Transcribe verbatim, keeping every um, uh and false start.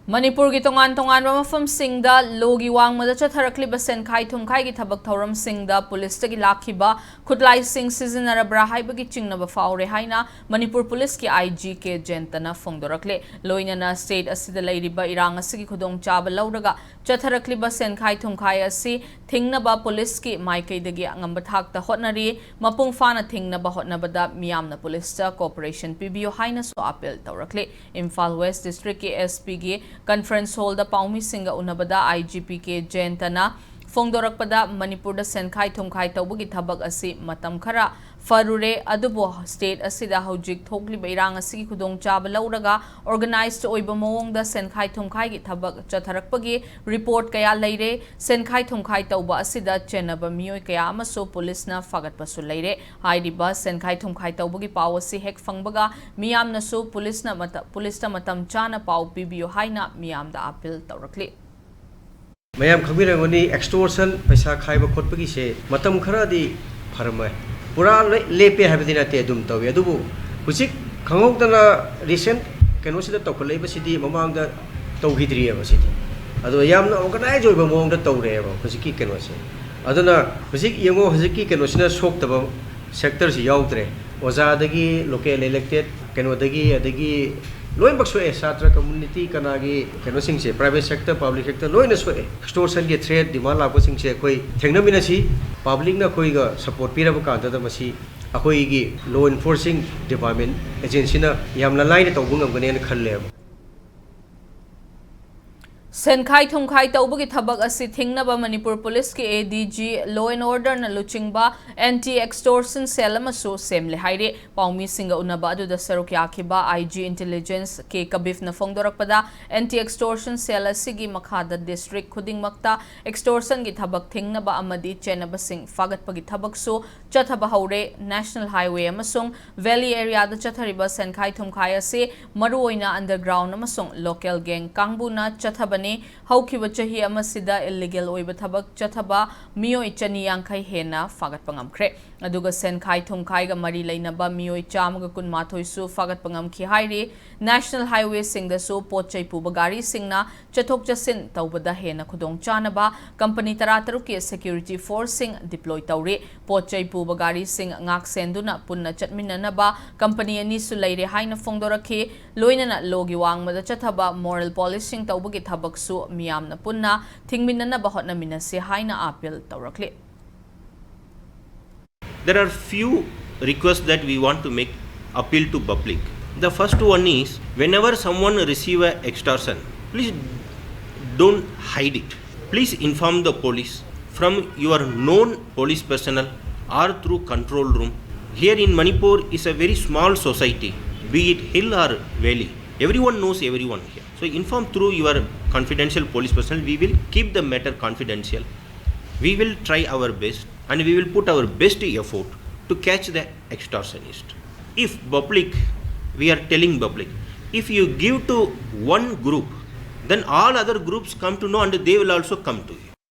ꯃꯅꯤꯄꯨꯔꯒꯤ ꯇꯣꯉꯥꯟ ꯇꯣꯉꯥꯟꯕ ꯃꯐꯝꯁꯤꯡꯗ ꯂꯣꯒꯤ ꯋꯥꯡꯃꯗ ꯆꯠꯊꯔꯛꯂꯤꯕ ꯁꯦꯟꯈꯥꯏ ꯊꯨꯝꯈꯥꯏꯒꯤ ꯊꯕꯛ ꯊꯧꯔꯝꯁꯤꯡꯗ ꯄꯨꯂꯤꯁꯇꯒꯤ ꯂꯥꯛꯈꯤꯕ ꯈꯨꯠꯂꯥꯏꯁꯤꯡ ꯁꯤꯖꯤꯟꯅꯔꯕ꯭ꯔꯥ ꯍꯥꯏꯕꯒꯤ ꯆꯤꯡꯅꯕ ꯐꯥꯎꯔꯦ ꯍꯥꯏꯅ ꯃꯅꯤꯄꯨꯔ ꯄꯨꯂꯤꯁꯀꯤ ꯑꯥꯏ ꯖꯤ ꯀꯦ ꯖꯌꯟꯇꯅ ꯐꯣꯡꯗꯣꯔꯛꯂꯦ꯫ ꯂꯣꯏꯅꯅ ꯁ꯭ꯇꯦꯠ ꯑꯁꯤꯗ ꯂꯩꯔꯤꯕ ꯏꯔꯥꯡ ꯑꯁꯤꯒꯤ ꯈꯨꯗꯣꯡꯆꯥꯕ ꯂꯧꯔꯒ ꯆꯠꯊꯔꯛꯂꯤꯕ ꯁꯦꯟꯈꯥꯏ ꯊꯨꯝꯈꯥꯏ ꯑꯁꯤ ꯊꯤꯡꯅꯕ ꯄꯨꯂꯤꯁꯀꯤ ꯃꯥꯏꯀꯩꯗꯒꯤ ꯑꯉꯝꯕ ꯊꯥꯛꯇ ꯍꯣꯠꯅꯔꯤ꯫ ꯃꯄꯨꯡ ꯐꯥꯅ ꯊꯤꯡꯅꯕ ꯍꯣꯠꯅꯕꯗ ꯃꯤꯌꯥꯝꯅ ꯄꯨꯂꯤꯁꯇ cooperation ꯄꯤꯕꯤꯌꯨ ꯍꯥꯏꯅꯁꯨ ꯑꯥꯄꯤꯜ ꯇꯧꯔꯛꯂꯤ꯫ ꯏꯝꯐꯥꯜ ꯋꯦꯁ ꯗꯤꯁꯇ꯭ꯔꯤꯛꯀꯤ ꯑꯦꯁ ꯄꯤꯒꯤ ꯀꯟꯐꯔꯦꯟꯁ ꯍꯣꯜꯗ ꯄꯥꯎꯃꯤꯁꯤꯡꯒ ꯎꯅꯕꯗ ꯑꯥꯏ ꯖꯤ ꯄꯤ ꯀꯦ ꯖꯌꯟꯇꯅ ꯐꯣꯡꯗꯣꯔꯛꯄꯗ, ꯃꯅꯤꯄꯨꯔꯗ ꯁꯦꯟꯈꯥꯏ ꯊꯨꯝꯈꯥꯏ ꯇꯧꯕꯒꯤ ꯊꯕꯛ ꯑꯁꯤ ꯃꯇꯝ ꯈꯔ ꯐꯔꯨꯔꯦ, ꯑꯗꯨꯕꯨ ꯁ꯭ꯇꯦꯠ ꯑꯁꯤꯗ ꯍꯧꯖꯤꯛ ꯊꯣꯛꯂꯤꯕ ꯏꯔꯥꯡ ꯑꯁꯤꯒꯤ ꯈꯨꯗꯣꯡꯆꯥꯕ ꯂꯧꯔꯒ organized ꯑꯣꯏꯕ ꯃꯑꯣꯡꯗ ꯁꯦꯟꯈꯥꯏ ꯊꯨꯝꯈꯥꯏꯒꯤ ꯊꯕꯛ ꯆꯠꯊꯔꯛꯄꯒꯤ ꯔꯤꯄꯣꯔꯠ ꯀꯌꯥ ꯂꯩꯔꯦ꯫ ꯁꯦꯟꯈꯥꯏ ꯊꯨꯝꯈꯥꯏ ꯇꯧꯕ ꯑꯁꯤꯗ ꯆꯦꯟꯅꯕ ꯃꯤꯑꯣꯏ ꯀꯌꯥ ꯑꯃꯁꯨ ꯄꯨꯂꯤꯁꯅ ꯐꯥꯒꯠꯄꯁꯨ ꯂꯩꯔꯦ꯫ ꯍꯥꯏꯔꯤꯕ ꯁꯦꯟꯈꯥꯏ ꯊꯨꯝꯈꯥꯏ ꯇꯧꯕꯒꯤ ꯄꯥꯎ ꯑꯁꯤ ꯍꯦꯛ ꯐꯪꯕꯒ ꯃꯤꯌꯥꯝꯅꯁꯨ ꯄꯨꯂꯤꯁꯅ ꯃꯇ-, ꯄꯨꯂꯤꯁꯇ ꯃꯇꯝ ꯆꯥꯅ ꯄꯥꯎ ꯄꯤꯕꯤꯌꯨ ꯍꯥꯏꯅ ꯃꯤꯌꯥꯝꯗ ꯑꯥꯄꯤꯜ ꯇꯧꯔꯛꯂꯤ꯫ ꯃꯌꯥꯝ ꯈꯪꯕꯤꯔꯝꯒꯅꯤ, extortion, ꯄꯩꯁꯥ ꯈꯥꯏꯕ ꯈꯣꯠꯄꯒꯤꯁꯦ ꯃꯇꯝ ꯈꯔꯗꯤ ꯐꯔꯝꯃꯦ꯫ ꯄꯨꯔꯥ ꯂꯣꯏ ꯂꯦꯞꯄꯦ ꯍꯥꯏꯕꯗꯤ ꯅꯠꯇꯦ, ꯑꯗꯨꯝ ꯇꯧꯏ꯫ ꯑꯗꯨꯕꯨ ꯍꯧꯖꯤꯛ ꯈꯪꯍꯧꯗꯅ recent ꯀꯩꯅꯣꯁꯤꯗ ꯇꯧꯈꯠꯂꯛꯏꯕꯁꯤꯗꯤ ꯃꯃꯥꯡꯗ ꯇꯧꯈꯤꯗ꯭ꯔꯤꯑꯕ ꯁꯤꯗꯤ꯫ ꯑꯗꯣ ꯌꯥꯝꯅ organize ꯑꯣꯏꯕ ꯃꯑꯣꯡꯗ ꯇꯧꯔꯦꯕ ꯍꯧꯖꯤꯛꯀꯤ ꯀꯩꯅꯣꯁꯦ꯫ ꯑꯗꯨꯅ ꯍꯧꯖꯤꯛ ꯌꯦꯡꯉꯣ, ꯍꯧꯖꯤꯛꯀꯤ ꯀꯩꯅꯣꯁꯤꯅ ꯁꯣꯛꯇꯕ sectorꯁꯤ ꯌꯥꯎꯗ꯭ꯔꯦ꯫ ꯑꯣꯖꯥꯗꯒꯤ, local elected ꯀꯩꯅꯣꯗꯒꯤ, ꯑꯗꯒꯤ ꯂꯣꯏꯅꯃꯛ ꯁꯣꯛꯑꯦ꯫ ꯁꯥꯇ꯭ꯔ community ꯀꯅꯥꯒꯤ ꯀꯩꯅꯣꯁꯤꯡꯁꯦ, private sector, public sector ꯂꯣꯏꯅ ꯁꯣꯛꯑꯦ꯫ Extortionꯒꯤ threat, demand ꯂꯥꯛꯄꯁꯤꯡꯁꯦ ꯑꯩꯈꯣꯏ ꯊꯦꯡꯅꯃꯤꯟꯅꯁꯤ꯫ Publicꯅ ꯑꯩꯈꯣꯏꯒ support ꯄꯤꯔꯕ ꯀꯥꯟꯗ ꯃꯁꯤ ꯑꯩꯈꯣꯏꯒꯤ law enforcing department agencyꯅ ꯌꯥꯝꯅ ꯂꯥꯏꯅ ꯇꯧꯕ ꯉꯝꯒꯅꯦꯅ ꯈꯜꯂꯦꯕ꯫ ꯁꯦꯟꯈꯥꯏ ꯊꯨꯝꯈꯥꯏ ꯇꯧꯕꯒꯤ ꯊꯕꯛ ꯑꯁꯤ ꯊꯤꯡꯅꯕ ꯃꯅꯤꯄꯨꯔ ꯄꯨꯂꯤꯁꯀꯤ ꯑꯦ ꯗꯤ ꯖꯤ, law and orderꯅ ꯂꯨꯆꯤꯡꯕ anti extortion cell ꯑꯃꯁꯨ ꯁꯦꯝꯂꯦ ꯍꯥꯏꯔꯤ꯫ ꯄꯥꯎꯃꯤꯁꯤꯡꯒ ꯎꯅꯕ ꯑꯗꯨꯗ ꯁꯔꯨꯛ ꯌꯥꯈꯤꯕ ꯑꯥꯏ ꯖꯤ intelligence ꯀꯦ ꯀꯕꯤꯐꯅ ꯐꯣꯡꯗꯣꯔꯛꯄꯗ, anti extortion cell ꯑꯁꯤꯒꯤ ꯃꯈꯥꯗ district ꯈꯨꯗꯤꯡꯃꯛꯇ extortionꯒꯤ ꯊꯕꯛ ꯊꯤꯡꯅꯕ ꯑꯃꯗꯤ ꯆꯦꯟꯅꯕꯁꯤꯡ ꯐꯥꯒꯠꯄꯒꯤ ꯊꯕꯛꯁꯨ ꯆꯠꯊꯕ ꯍꯧꯔꯦ꯫ National highway ꯑꯃꯁꯨꯡ valley areaꯗ ꯆꯠꯊꯔꯤꯕ ꯁꯦꯟꯈꯥꯏ ꯊꯨꯝꯈꯥꯏ ꯑꯁꯤ ꯃꯔꯨꯑꯣꯏꯅ underground ꯑꯃꯁꯨꯡ local gang ꯀꯥꯡꯕꯨꯅ ꯆꯠꯊꯕꯅꯤ꯫ ꯍꯧꯈꯤꯕ ꯆꯍꯤ ꯑꯃꯁꯤꯗ ꯏꯂꯤꯒꯦꯜ ꯑꯣꯏꯕ ꯊꯕꯛ ꯆꯠꯊꯕ ꯃꯤꯑꯣꯏ ꯆꯅꯤ ꯌꯥꯡꯈꯩ ꯍꯦꯟꯅ ꯐꯥꯒꯠꯄ ꯉꯝꯈ꯭ꯔꯦ꯫ ꯑꯗꯨꯒ ꯁꯦꯟꯈꯥꯏ ꯊꯨꯝꯈꯥꯏꯒ ꯃꯔꯤ ꯂꯩꯅꯕ ꯃꯤꯑꯣꯏ ꯆꯥꯝꯃꯒ ꯀꯨꯟꯃꯥꯊꯣꯏꯁꯨ ꯐꯥꯒꯠꯄ ꯉꯝꯈꯤ ꯍꯥꯏꯔꯤ꯫ ꯅꯦꯁꯅꯦꯜ ꯍꯥꯏꯋꯦꯁꯤꯡꯗꯁꯨ ꯄꯣꯠ ꯆꯩ ꯄꯨꯕ ꯒꯥꯔꯤꯁꯤꯡꯅ ꯆꯠꯊꯣꯛ ꯆꯠꯁꯤꯟ ꯇꯧꯕꯗ ꯍꯦꯟꯅ ꯈꯨꯗꯣꯡꯆꯥꯅꯕ ꯀꯝꯄꯅꯤ ꯇꯔꯥꯇꯔꯨꯛꯀꯤ ꯁꯦꯀ꯭ꯌꯨꯔꯤꯇꯤ ꯐꯣꯔꯁꯁꯤꯡ ꯗꯤꯄ꯭ꯂꯣꯏ ꯇꯧꯔꯤ꯫ ꯄꯣꯠ ꯆꯩ ꯄꯨꯕ ꯒꯥꯔꯤꯁꯤꯡ ꯉꯥꯛ ꯁꯦꯟꯗꯨꯅ ꯄꯨꯟꯅ ꯆꯠꯃꯤꯟꯅꯅꯕ ꯀꯝꯄꯅꯤ ꯑꯅꯤꯁꯨ ꯂꯩꯔꯦ ꯍꯥꯏꯅ ꯐꯣꯡꯗꯣꯔꯛꯈꯤ꯫ ꯂꯣꯏꯅꯅ ꯂꯣꯒꯤ ꯋꯥꯡꯃꯗ ꯆꯠꯊꯕ ꯃꯣꯔꯦꯜ ꯄꯣꯂꯤꯁꯤꯡ ꯇꯧꯕꯒꯤ ꯊꯕꯛꯁꯨ ꯃꯤꯌꯥꯝꯅ ꯄꯨꯟꯅ ꯊꯤꯡꯃꯤꯟꯅꯅꯕ ꯍꯣꯠꯅꯃꯤꯟꯅꯁꯤ ꯍꯥꯏꯅ appeal ꯇꯧꯔꯛꯂꯤ꯫ There are few requests that we want to make appeal to public. The first one is, whenever someone receive a extortion, please don't hide it. Please inform the police from your known police personnel or through control room. Here in Manipur is a very small society, be it hill or valley. Everyone knows everyone here. So inform through your confidential police personnel. We will keep the matter confidential. We will try our best and we will put our best effort to catch the extortionist. If public, we are telling public, if you give to one group, then all other groups come to know and they will also come to you.